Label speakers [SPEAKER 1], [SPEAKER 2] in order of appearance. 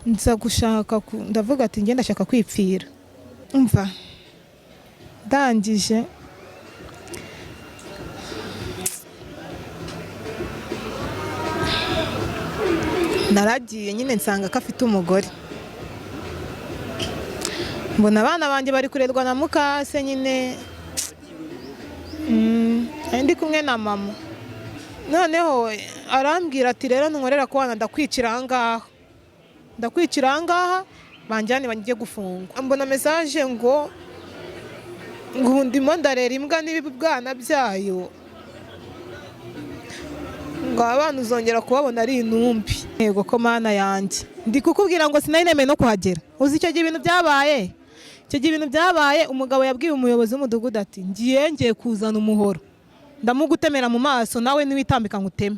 [SPEAKER 1] Nza gushaka ndavuga ati njye ndashaka kwipfira. Umva, ndangije naragiye nyine nsanga ko afite umugore, mbona abana banjye bari kurerwa na mukase nyine. Nari ndi kumwe na mama. Noneho arambwira ati rero ntunkorera ku bana, ndakwicira ahangaha, ndakwicira ahangaha, banjyane bajye gufungwa. Mbona message ngo ndimo ndarera imbwa n'ibibwana byayo, ngo abana uzongera kubabona ari intumbi. Yego ko Mana yanjye, ndi kukubwira ngo sinari nemeye no kuhagera. Uzi icyo gihe ibintu byabaye? Icyo gihe ibintu byabaye, umugabo yabwiye umuyobozi w'umudugudu ati ngiye kuzana umuhoro, ndamugutemera mu maso, nawe niwitambika nguteme.